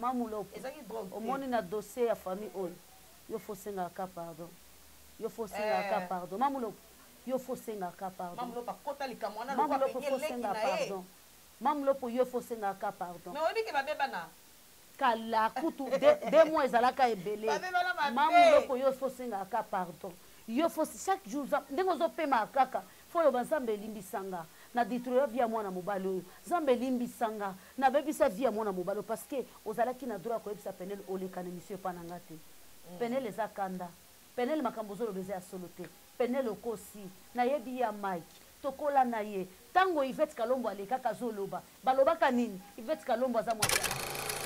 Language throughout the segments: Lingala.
Mamulopo omoni na dossier ya famille oyo yo faut osengaka pardon yo faut osengaka eh. pardon Mamulopo yo faut osengaka pardon Mamulopo akota likambo wana lokola penye leki na ye Mamulopo yo faut osengaka pardon mais oyebi ke babebana kala kutu de mois ezalaka ebele Mamulopo yo faut osengaka pardon yo faut chaque jour ndenge ozopema kaka faut oloba nzambe elimbisa nga na detroya vie ya mwana mobali oyo nzambe elimbisa nga nabebisa vie ya mwana mobali oyo parce que ozalaki na droit ya koyebisa penel oleka na émission epa na nga te mm. penel eza kanda penel makambo ozoloba eza ya solo te penel okosi nayebi ya mike tokola na ye ntango ivete kalombo alekaka azoloba balobaka nini ivete kalombo aza mwasi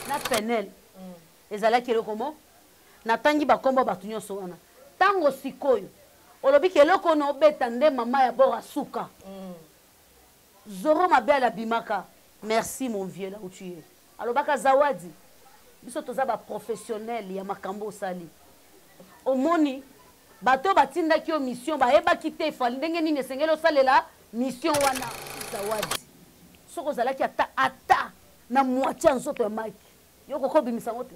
na penel mm. ezalaki eloko mo natangi bakombo bato nyonso wana ntango sikoyo olobi ke eloko na obeta nde mama ya bord asuka mm. zoro mabe abimaka merci mon vieux là où tu es alobaka zawadi biso toza baprofessionnel ya makambo osali omoni bato oyo batindaki yo mission bayebaki te efali ndenge nini esengeli osalela mission wana zawadi soki ozalaki ata ata na moitie ya nzoto ya mike yo okoki obimisa yango te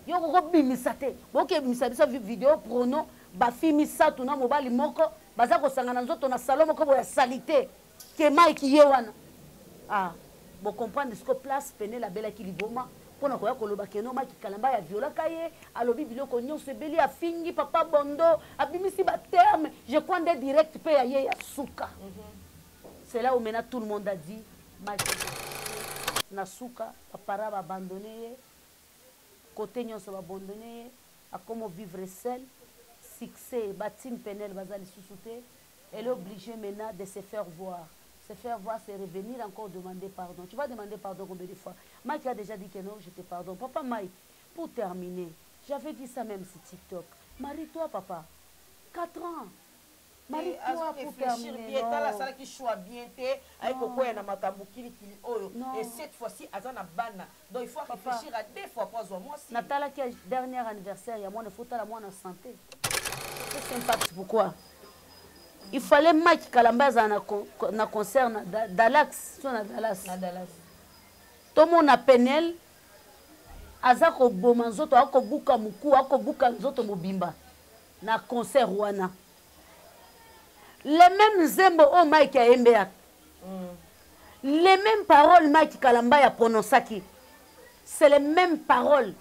yo okoki obimisa te boki ebimisa biso video prono bafi misato na mobali moko baza kosangana nzoto na salon moko boya salite ke mike ye wana ah bocomprendre siko place penele abelaki liboma mpo na koya koloba keno mike kalamba ya violaka ye alobi biloko nyonso ebeli afingi papa bondo abimisi baterme je crois nde direct mpe ya ye ya suka mm -hmm. C'est là où maintenant tout le monde a dit Mike na suka ba parents ba abandonner ye côté nyonso ba abandonner ye akomo vivre seul succès ba team Penel baza lisusu te elle est obligée maintenant de se faire voir se faire voir c'est revenir encore demander pardon tu vas demander pardon combien de fois Mike a déjà dit que non je te pardonne papa Mike pour terminer j'avais dit ça même sur TikTok marie-toi papa 4 ans Marie toi pour terminer bien tala asalaki choix bien te aye kokwea na makambo kilikili oyo et cette fois-ci aza na bana donc il faut réfléchir à deux fois po azwa mwasi natalaki dernier anniversaire ya mwana faut tala mwana santé c'est impact pourquoi il fallait Mike Kalamba azala na, na concert na Dallas so na Dallas na Dallas tomona Penel aza koboma nzoto akobuka mokuwa akobuka nzoto mobimba na concert wana les mêmes nzembo oyo mike ayembelaka mm. les mêmes paroles mike kalambay aprononçaki c'est les mêmes paroles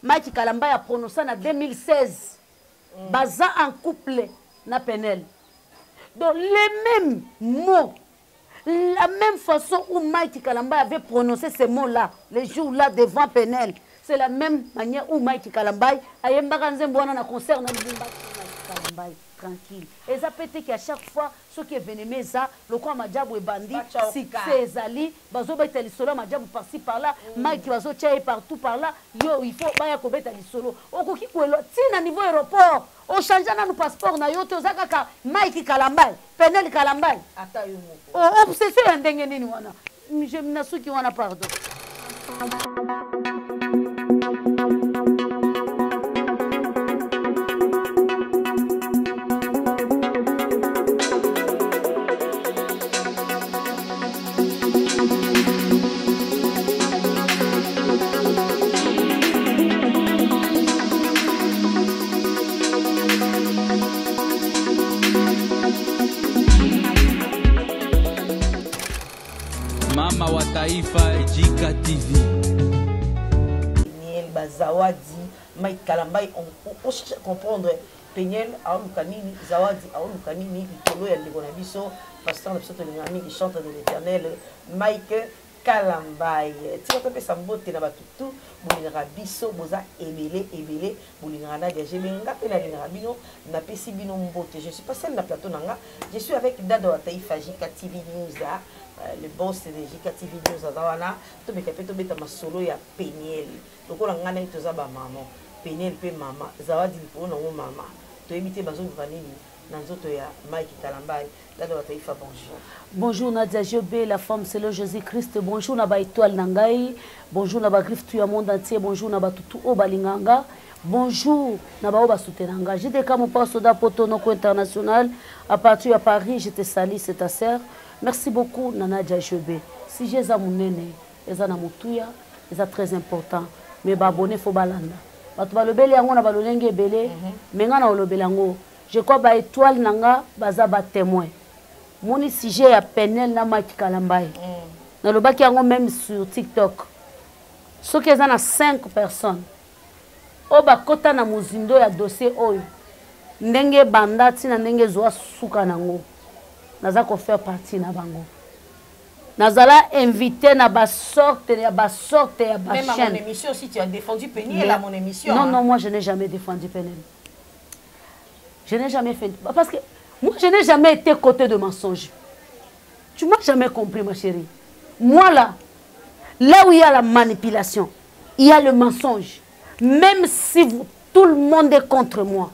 mike kalambay aprononça na 2016 mm. baza en couple na penel donc les mêmes mots La même façon où Mike Kalambay avait prononcé ces mots-là, les jours-là devant Penel, c'est la même manière où Mike Kalambay ayembaka nzembo wana na concert na Lubumbashi. Mike Kalambay tranquille. Eza pe te qu'à chaque fois soki événement eza lokola majabu ebandi, succès ezali, bazobeta lisolo ya majabu par-ci par-là, mm. Mike bazotia ye partout par-là, yo il faut baya kobeta lisolo. Okoki koelwa ti na niveau aéroport, ochange nanu passeport na yo te, oza kaka Mike Kalambay. Penel Kalambay. Ata yo moko. Oh, obsession ya ndenge nini wana? Je nasuki wana pardon. Mama wa taifa Jika TV. Peniel bazawadi Mike Kalambay on, on, on cherche à comprendre Peniel aoluka nini Zawadi aoluka nini likolo ya ndeko na biso pasteur na biso tolingaka mingi chantre de l'éternel Mike Kalambay tika topesa mbote na bato tout bolingaka biso boza ebele ebele bolingaka Nadia GB nga mpe nalingaka bino napesi bino mbote je suis pas seule na plateau na nga je suis avec Dada wa Taifa JK TV News euh, le boss de JK TV News aza wana tobeta mpe tobeta masolo ya Peniel lokola nga na ye toza ba maman Peniel mpe mama Zawadi likolo nango mama toyebi te bazoluka nini na nzoto ya Mike Kalambay Dada wa Taifa bonjour. Bonjour Nadia GB, la femme selon Jésus-Christ. Bonjour na ba étoile na ngai. Bonjour na ba griffe tout ya monde entier. Bonjour na ba tutu o balinganga. Bonjour na ba ba soutenanga. JDK mon père soda poto noko international à partir à Paris, je te salue, c'est ta sœur. Merci beaucoup na Nadia GB. Si j'ai za munene, eza na motuya, Eza très important. Mais ba abonné faut balanda. Bato balobeli yango na balolenge ebele, mais nga na olobela yango. Je crois ba étoile na nga baza ba témoin. Moni sujet ya Peniel na Mike Kalambay. Nalobaki yango même sur TikTok. Soki eza na 5 personnes oyo bakota na mozindo ya dossier oyo ndenge ebanda ntina ndenge ezwa suka nango, naza ko faire partie na bango. Nazala invité na ba sorte ya ba sorte ya ba Même à mon chaîne. émission aussi, tu as défendu Peniel Mais à mon émission, Non, hein. non, moi je n'ai jamais défendu Peniel. Je n'ai jamais fait. Parce que moi je n'ai jamais été côté de mensonge. Tu m'as jamais compris, ma chérie. Moi là, là où il y a la manipulation, il y a le mensonge. Même si tout le monde est contre moi,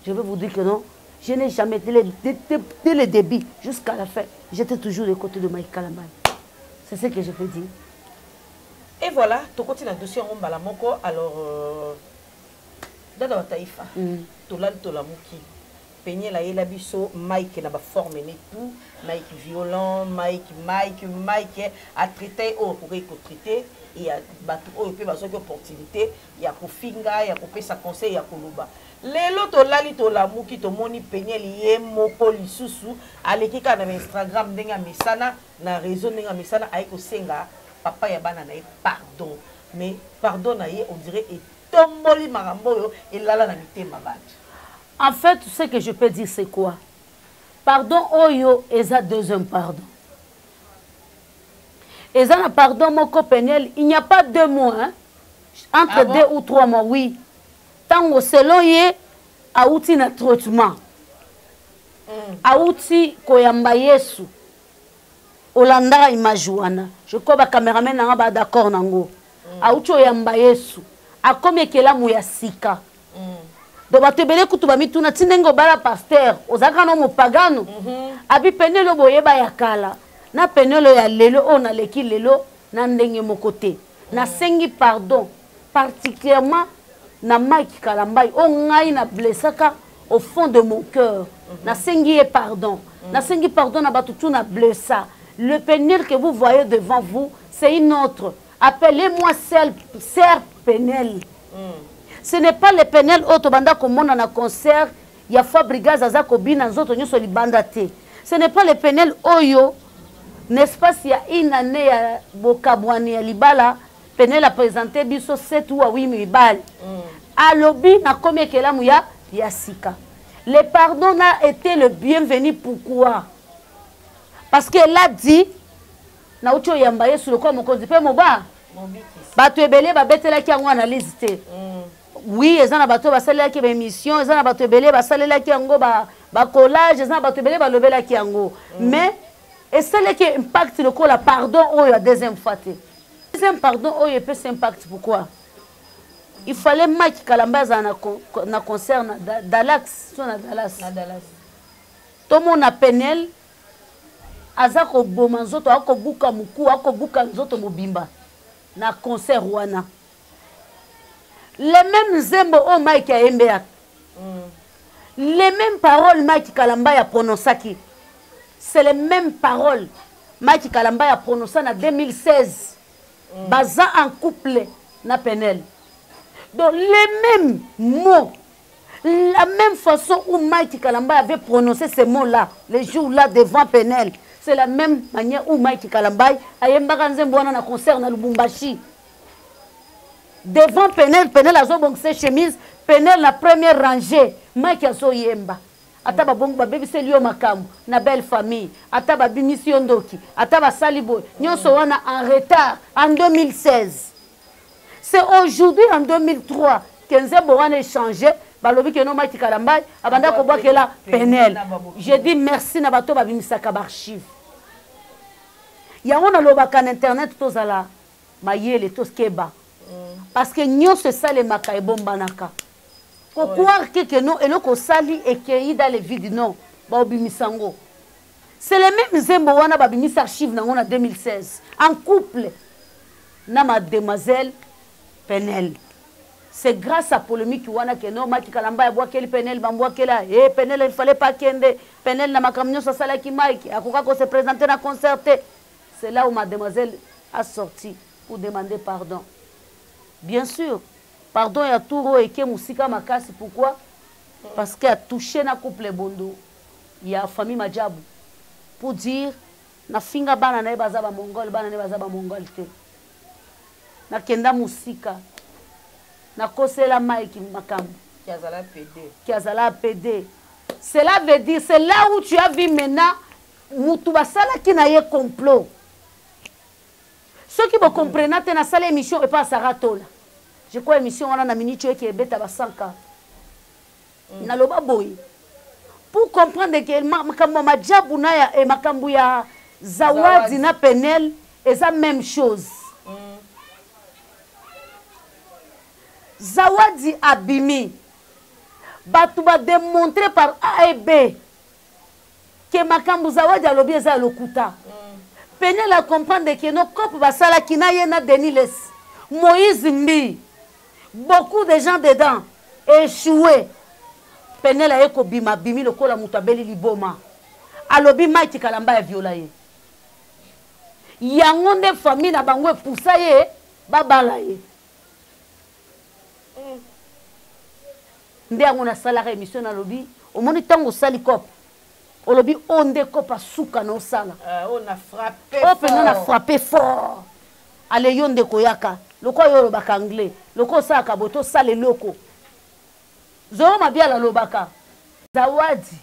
je vais vous dire que non, je n'ai jamais, dès le début jusqu'à la fin, j'étais toujours du côté de Mike Kalambay. C'est ce que je peux dire. Et voilà, tu continues le dossier en Mbalamoko, alors Dada wa Taïfa, Tolal Tolamuki, Peniel ayela biso Mike na ba forme ne tout, Mike violent, Mike, Mike, Mike a traité oyo akoki ko traité, et ya bato oyo pe bazwaki opportunité ya kofinga, ya kopesa conseil, ya koloba. Lelo tolali tolamuki tomoni Peniel ye moko lisusu aleki kaka na Instagram ndenge amesana, na réseau ndenge amesana, aye kosenga papa ya bana na ye pardon. Mais pardon na ye, on dirait etomboli makambo oyo elala na mitema bato. En fait, ce que je peux dire, c'est quoi? Pardon oyo eza deuxième pardon. Eza na pardon moko Peniel, il n'y a pas 2 mois, hein? Entre Ah bon? 2 ou 3 mois, oui. Tango selon ye auti na traitement. Auti koyamba Yesu. Olandaka image wana. Je crois ba cameraman nanga ba d'accord nango. Auti oyamba Yesu. Akomi ekelamu ya sika. Donc bato ebele kutu bamituna ti ndenge obala pasteur, ozalaka na mopagano. Abi Peniel oyo boyeba ya kala, na Peniel oyo ya lelo oyo naleki lelo na ndenge moko te. Nasengi pardon particulièrement na Mike Kalambay oyo ngai na blessaka au fond de mon cœur. Nasengi ye pardon. Nasengi pardon na bato tu na blessa. Le Peniel que vous voyez devant vous, c'est une autre. Appelez-moi Sœur Peniel. Ce n'est pas le Peniel oyo tobanda komona na concert ya Fabregas aza kobina nzoto nyonso libanda te. Ce n'est pas le Peniel oyo, n'est-ce pas, il y a une année ya bokabwani ya libala, Peniel a présenté biso 7 ou 8 mibali. Alobi na komi ekelamu ya sika. Le pardon n'a été le bienvenu. Pourquoi? Parce qu'elle a dit, na uti oyamba Yesu lokola mokonzi pe moba. Bato ebele babetelaki yango analyse te. Oui, eza na bato basalelaki ba émission, eza na bato ebele basalelaki yango ba collage, eza na bato ebele balobelaki yango. Mais esalaki impact lokola pardon oyo ya deuxième fois te. Deuxième pardon oyo epesi impact pourquoi? Il fallait Mike Kalambay azala na concert na Dallas, so na Dallas. Na Dallas. Tomona Peniel aza koboma nzoto, akobuka moku, akobuka nzoto mobimba na concert wana. Les mêmes nzembo oyo Mike ayembelaka. Les mêmes paroles Mike Kalambay a prononcaki. C'est les mêmes paroles Mike Kalambay a prononcé en 2016. Baza en couple na Peniel. Donc les mêmes mots, la même façon où Mike Kalambay avait prononcé ces mots-là, les jours-là devant Peniel, c'est la même manière où Mike Kalambay a yembaka nzembo wana na concert na Lubumbashi. Devant Peniel, Peniel azo bongisa chemise, Peniel la première rangée, Mike azo yemba. Ata ba bongo ba bebiseli yo makambo na belle famille, ata ba bimisi yo ndoki, ata ba sali boy, nyonso wana en retard en 2016. C'est aujourd'hui en 2003 que nzembo wana échangé, balobi ke no Mike Kalambay abanda kobwakela Peniel. Je dis merci na bato babimisaka ba archive. Yango nalobaka na internet tozala mayele toskeba. Parce que nyonso esalemaka ebombanaka. Ko croire que que non eloko osali ekei dans le vide, non. Ba obimisango. C'est le même nzembo wana babimisa archive nango na 2016 en couple na mademoiselle Peniel. C'est grâce à polémique wana que non Mike Kalambay abwakeli Peniel bambwakela. Eh Peniel il fallait pas kende. Peniel na makambo nyonso asalaki Mike akoka ko se présenter na concert te. C'est là où mademoiselle a sorti pour demander pardon. Bien sûr, pardon ya tour oyo eke mosika makasi. Pourquoi? Parce que atouche na couple Bondo ya famille Majabu pour dire nafinga bana na ye baza bamongole, bana na ye baza bamongole te. Nakenda mosika, nakosela Mike makambo Qui azala PD. Cela veut dire, c'est là où tu as vu maintenant mutu basalaki na ye complot. Soki bocomprena te, nasala émission epa Sara Tola, je crois émission wana na minute oyo eke ebeta ba 100 k. Naloba boye pour comprendre ke makambo ya Majabu na ya makambo ya Zawadi na Penel eza même chose. Zawadi abimi, bato bademontre par A et B ke makambo Zawadi alobi eza ya lokuta. Penel a comprendre ke no cope basalaki na ye na Denis Les, Moïse Mbi, beaucoup de gens dedans échoué. Penel aye kobima, abimi lokola moto abeli liboma, alobi Mike Kalamba ya viola ye. Yango nde famille na bango epusa ye babala ye. Nde yango nasalaka émission, nalobi omoni ntango osali cope, olobi oyo nde cope asuka na osala. Oyo na frappe. Oyo mpenza na frappe fort. Ale yo ndeko, yaka lokola yo olobaka anglais, lokola osalaka boye, tosala eloko. Zoro Mabiala alobaka Zawadi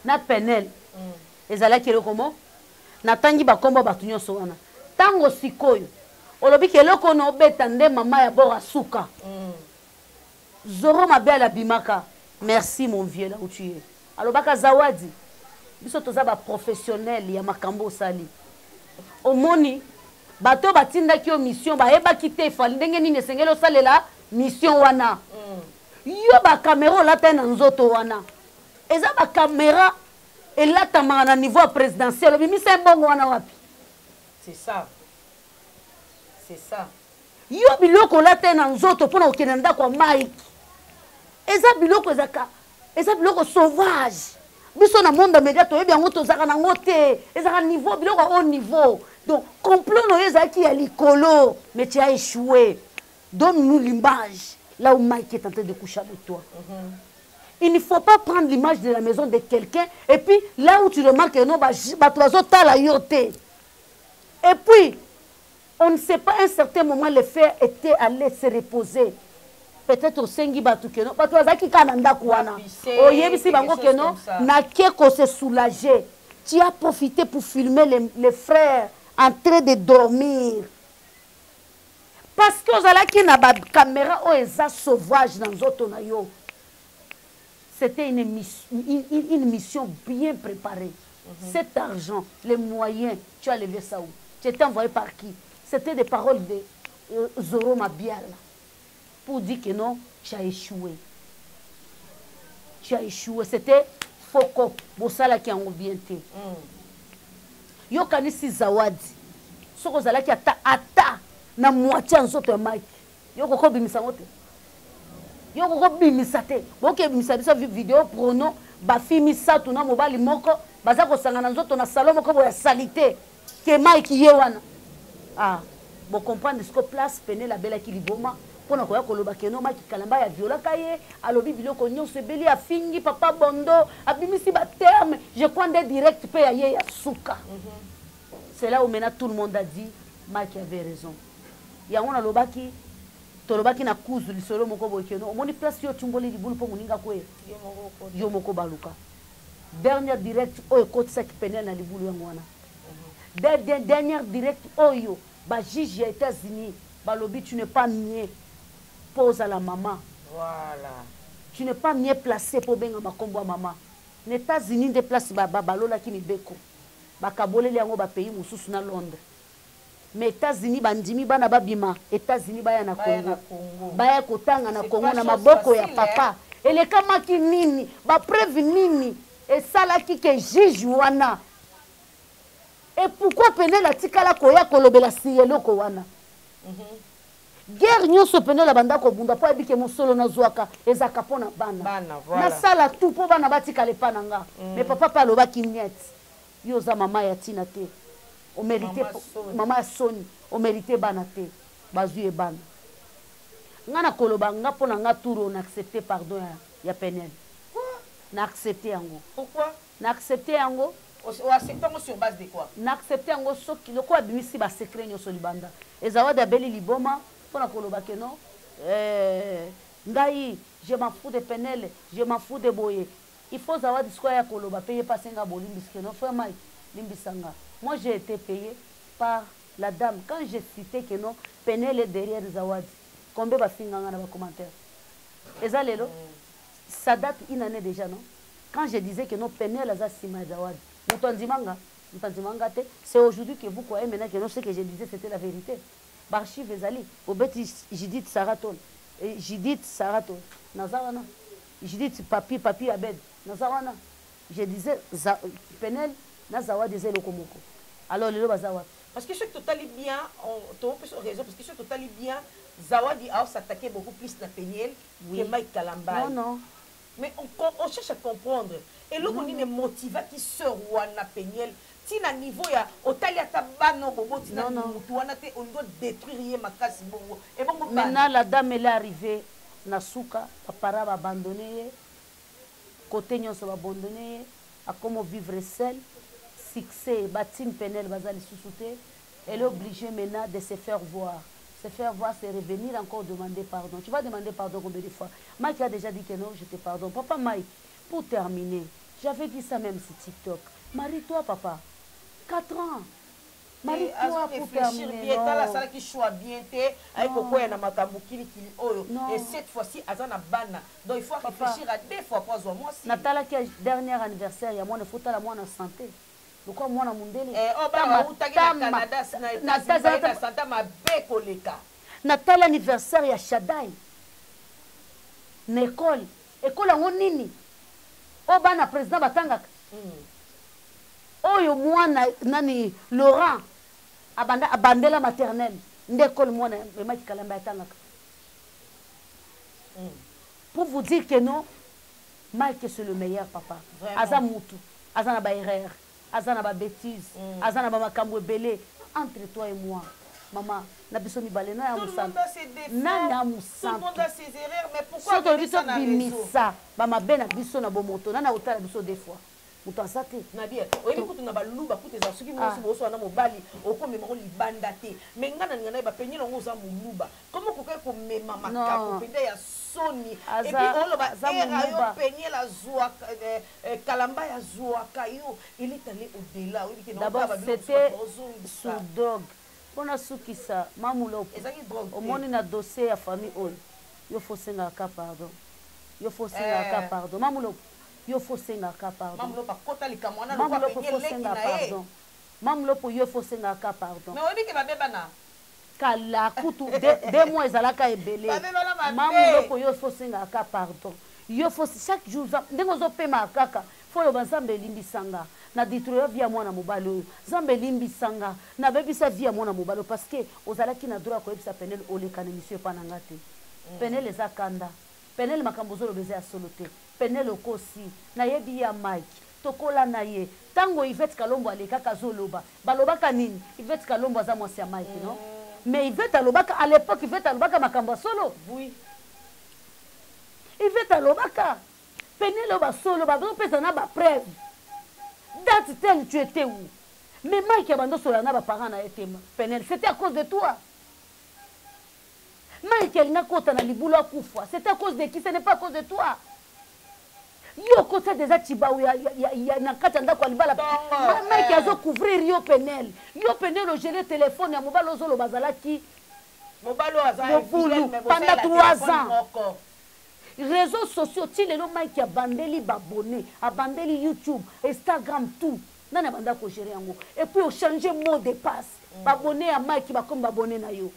na Penel ezalaki eloko mo natangi bakombo bato nyonso wana. Ntango sikoyo olobi ke eloko oyo naobeta nde mama ya bor asuka. Zoro Mabiala abimaka, merci mon vieux là où tu es, alobaka Zawadi, biso toza baprofessionnel ya makambo osali. Omoni bato oyo batindaki yo mission bayebaki te efali ndenge nini esengeli osalela mission wana. Yo bakamera olata na nzoto wana eza bakamera elatamaka na niveau ya présidentiel, obimisa mbongo wana wapi? C'est ça, c'est ça. Yo biloko olata na nzoto mpona kokende na ndako ya Mike eza biloko ezaka, eza biloko sauvage. Biso na monde ya média toyebi yango, tozalaka nango te, ezalaka niveau biloko ya haut niveau. Donc complot na oyo ezalaki ya likolo, mais tu as échoué. Donne-nous l'image là où Mike est en train de coucher avec toi. Il ne faut pas prendre l'image de la maison de quelqu'un et puis là où tu remarques que non, bato bazotala yo te. Et puis on ne sait pas, un certain moment les frères étaient allés se reposer, peut-être osengi bato ke non, bato bazalaki kaka na ndako wana, oyebisi bango ke non, nake kose soulager. Tu as profité pour filmer les frères en train de dormir parce que ozalaki na bacaméra oyo eza sauvage na nzoto na yo. C'était une mission bien préparée. Cet argent, les moyens, tu as levé ça où? Tu étais envoyé par qui? C'était des paroles de Zoro Mabiala pour dire que non, tu as échoué, tu as échoué. C'était foko bosalaki yango bien te. Yokanisi Zawadi, soki ozalaki ata ata na moitié ya nzoto ya Mike, yo koko obimisa yango te, yo koko obimisa te. Boki ebimisa biso video prono, bafi misato na mobali moko baza kosangana nzoto na salon moko boya sali te ke Mike ye wana. Ah, bocomprendre siko place Penel abelaki liboma mpona koya koloba keno Mike Kalamba ya violaka ye. Alobi biloko nyonso ebeli, afingi papa Bondo, abimisi baterme. Je crois nde direct mpe ya ye ya suka. C'est là où maintenant tout le monde a dit Mike avait raison. Yango nalobaki, tolobaki na kuzu lisolo moko boye keno omoni place yo otumboli libulu mpo moninga kweya, yo moko baluka. Dernière direct oyo ekotisaki Penel na libulu yango wana. Dernière direct oyo bajuge ya États-Unis balobi tu n'es pas mieux mpo ozala mama. Voilà. Tu n'es pas mieux placé mpo obenga makombo ya mama. Na États-Unis nde place balolaki mibeko, bakaboleli yango bapays mosusu na Londres, mais États-Unis bandimi bana babima États-Unis baya na Congo, baya kotanga na Congo na maboko ya papa. Elekamaki nini? Bapreuve nini esalaki ke juge wana? Et pourquoi Penel atikala koya kolobela si eloko wana? Guerre nyonso Penel banda kobunda mpo ayebi ke mosolo nazwaka ezalaka mpo na bana, nasala tout mpo bana batikala epa na nga. Mais papa mpe alobaki niet, yo oza mama ya ntina te, omérite mama ya soni, omérite bana te. Bazwi ye bana. Nga na koloba nga mpo na nga tour oyo na accepte pardon ya, ya Peniel. Na accepte yango. Pourquoi? Na accepte yango. O accepte yango sur base de quoi? Na accepte yango soki lokola abimisi ba secret nyonso libanda. Ezawadi abeli liboma mpo na koloba ke non eh, ngai je m'en fous de Peniel, je m'en fous de boye. Il faut Zawadi sikoyo aya koloba pe ye pe asenga bolimbisi ke non frère Mike limbisa nga. Moi j'ai été payé par la dame quand j'ai cité que non Peniel est derrière Zawadi. Combien ba finga nga na ba commentaires? Eza lelo ça date une année déjà non? Quand je disais que non Peniel aza sima ya Zawadi. Moto andima nga, moto andima nga te. C'est aujourd'hui que vous croyez maintenant que non ce que je disais c'était la vérité. Ba archives ezali. Obeti Judith Saraton. Judith Saraton. Naza wana. Judith papi papi Abed naza wana je disais za, Penel na Zawadi eza eloko moko alors lelo baza wapi? Parce que soki totali bien topesa raison parce que soki totali bien Zawadi a s'attaquer beaucoup plus na Peniel oui. que Mike Kalambay. Non non. Mais on, on cherche à comprendre. Eloko nini motivaki sœur wana Peniel ti na niveau ya otali ata bana oboboti na mutu wana te olingi odétruire ye makasi bongo ebongo maintenant la dame elle est arrivée Na suka ba parents ba abandonne ye cote nionso ba abandonne ye akomo vivre seul succès ba team penel baza lisusu te elle est obligee maintenant de se faire voir se faire voir c'est revenir encore demander pardon tu vas demander pardon combien de fois Mike a déjà dit que non je te pardonne papa Mike pour terminer j'avais dit ça même sur TikTok marie-toi papa 4 ans Marie toi pour terminer bien tala asalaki choix bien te aye kokwea na makambo kilikili oyo et cette fois-ci aza na bana donc il faut réfléchir à deux fois po azwa mwasi natalaki dernier anniversaire ya mwana fotala mwana santé lokola mwana mondele eh, oh, bautaki na canada na États-Unis sante mabe koleka natali anniversaire ya Shaddai na ekole ekole yango nini oyo bana président batangaka mm. Oyo mwana nani Laurent abanda abandela maternelle nde école mwana ya Mike Kalamba atangaka. Mm. Pour vous dire que non, Mike c'est le meilleur papa. Vraiment. Aza mutu, aza na ba erreur, aza na ba bêtises, mm. aza na ba makambo ebele entre toi et moi. Mama, na biso mibale na ya mosantu. Na ya mosantu. Soki olobi tobimisa ba mabe na biso na bomoto, nani akotala biso des fois. Moto aza te. Na bien oyebi kutu na baluba kutu eza soki mwasi ah. boswana na mobali okomema ngo libanda te mais ngai nalinga nayeba peniel yango oza moluba komi okokaki komema makambo mpenza ya soni epuis oloba era yo peniel azwaka eh, eh, kalamba azwaka yo il est allé au-delà oyebi ke d'abord c'était sous drogue mpo nasukisa mamulopo omoni na dossier ya famille oyo yo fo osengaka pardon yo fo osengaka eh. pardon mamulopo yo fo osengaka pardon akota likambo wana lokola Peniel leki na ye mamulopo yo fo osengaka pardon mais oyebi ke babebana kala kutu de mois ezalaka ebele mamulopo yo fo osengaka pardon yo fo chaque jour ndenge ozopema kaka fo oloba nzambe elimbisa nga na detruire vie ya mwana mobali oyo nzambe elimbisa nga nabebisa vie ya mwana mobali oyo parce que ozalaki na droit ya koyebisa penel oleka na émission epa na nga te mm. Penel eza kanda Penel makambo ozoloba eza ya solo te Penel okosi nayebi ya Mike tokola naye tango Yvette kalombo alekaka azoloba balobaka nini Yvette kalombo aza mwasi ya Mike non mais Yvette alobaka à l'époque Yvette alobaka makambo ya solo oui. Yvette alobaka Penel oyo basolo bazopesa na ba preuve date telle tu étais où mais Mike abanda osolola na ba parents na ye te Penel c'était à cause de toi Mike alingi akota na libulu akufa c'est à cause de qui ce n'est pas à cause de toi yo okosa deja tshibawu ya, ya, ya, ya, na kati ya ndako ya libala Mike eh. azo couvrir yo Penel yo Penel ogere telefone ya mobali ozoloba azalaki mobulu pendant 3 ans réseaux sociaux ti lelo Mike abandeli babone abandeli YouTube Instagram tout nani abanda kogere yango et puis ochange mot de passe mm. babone ya Mike bakomi babone na yo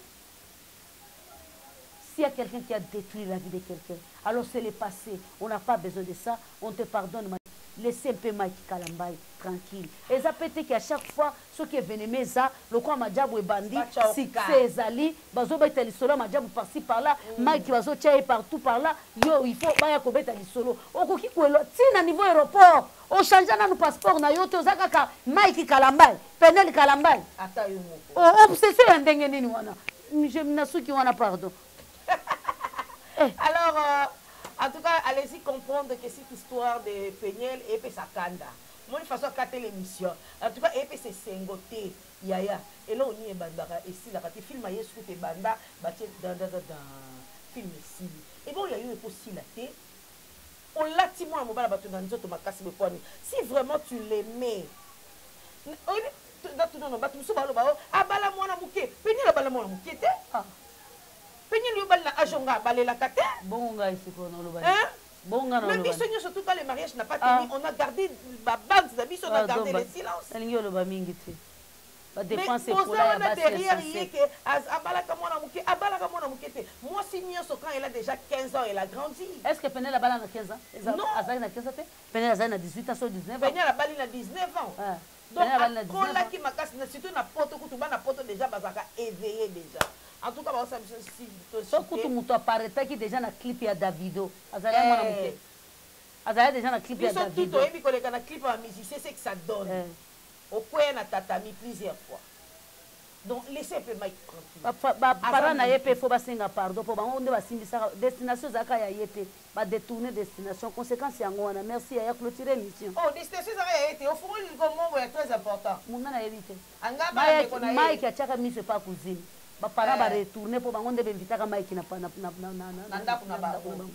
S'il y a quelqu'un qui a détruit la vie de quelqu'un, alors c'est le passé. On n'a pas besoin de ça. On te pardonne. Laissez un peu Mike Kalambay tranquille. Et ça peut être qu'à chaque fois, ce qui est venu, ça, le quoi Madjabou est bandit, succès ezali, bazo beta lisolo Madjabou par-ci par-là, mm. Mike bazo tchaye partout par-là, yo il faut baya kobeta lisolo. Okoki kwelo, ti na niveau aéroport, o changer nanu passeport na yo te oza kaka Mike Kalambay, Penel Kalambay. Ata yo moko. Obsession ya ndenge nini wana? Je nasuki wana pardon. Eh. Alors, en tout cas, allez-y comprendre que cette histoire de Peniel epesa kanda. Moni façon akate l'émission. En tout cas, epesa esengo te. Yaya, eloko nini ebandaka esilaka te. Film ya Yesu kutu ebanda batie dan dan dan dan. Film esili. Ebongo ya yo ekosila te. Olati mwana mobala bato na nzoto makasi boye mpo nini? Si vraiment tu l'aimais. Oyebi natuna bato mosusu baloba o abala mwana moke. Peniel abala mwana moke te. Ah. Peniel yo obali na âge nga abalelaka te. Bongo ngai sikoyo naloba. Hein? Bongo ngai Mais naloba. biso nyonso, tout cas le mariage n'a pas Ah. tenu, on a gardé ba bande na biso, on a gardé le silence. Nalingi oloba mingi te. Mais Badépense boza epola ya wana basi derrière ye insensé. ke abalaka mwana moke, abalaka mwana moke te. Mwasi nyonso, quand elle a déjà 15 ans, elle a grandi. Est ce que Penel abala na 15 ans? Non. Azalaki na 15 ans te. Penel azali na 18 ans so 19 ans. Peniel abali na 19 ans. Ah. Donc Penel abali na 19 ans. akolaki makasi surtout na poto kutu, bana poto déjà bazalaka éveillé déjà. En tout cas, baosala biso si to So kutu moto aparetaki déjà na clip ya Davido, azali mwana Eh. moke, azali déjà na clip ya Biso tout Davido. toyebi koleka na clip ya musicien, c'est que ça donne. Eh. Okweya na tatami plusieurs fois. Donc laissez un peu Mike tranquille. Baparent na ye Aza mpe fo basenga pardon, mpo bango nde basimbisaka destination. Ezalaka ya ye te, badétourne destination, conséquence yango wana. Merci yaya, clôture émission. Oh, destination ezaka ya ye te. Ofungoli likombo ya très important. Monga nayebi te. Anga bala ndeko na ye. Mike atiaka miso epa cousine, baparent Eh. baretourne mpo bango nde bainvitaka Mike Na ndako na bango.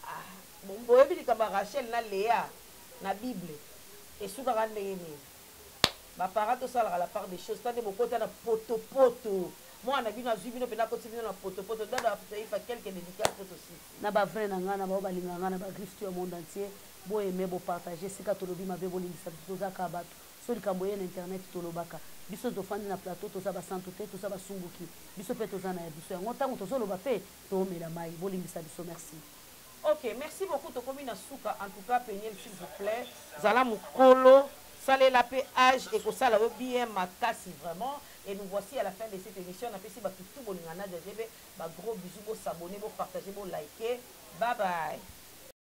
Ah, bon, boyebi likambo ya Rachel na Léa na Bible esukaka ndenge nini? Baparent, tosalaka la part des choses. Tande bokota na potopoto, mwana na bino azwi bino mpena, akoti bino na potopoto. Dada Taifa, quelque dédicace po tosisi. Na bavrai na ngai, na bao balingaka ngai, na bagrife ya monde entier, boyeme, bopartage. Esika tolobi mabe, bolingisa biso. Tozaka bato. So likambo ye na internet, tolobaka. Biso tofandi na plateau, toza basantu te, toza basumbuki. Biso mpe toza na ya biso yango. Ntango tozoloba mpe toomela mai, bolimbisa biso. Merci. Ok, merci beaucoup. Tokomi na suka. En tout cas, Peniel, s'il vous plaît, zala mokolo, salela mpe âge, ekosala yo bien makasi vraiment. Et nous voici à la fin de cette émission. Napesi bato tu bolinga Nadia Jebe bagros bisous. Bosabonner, bopartager, bolike. Bye bye.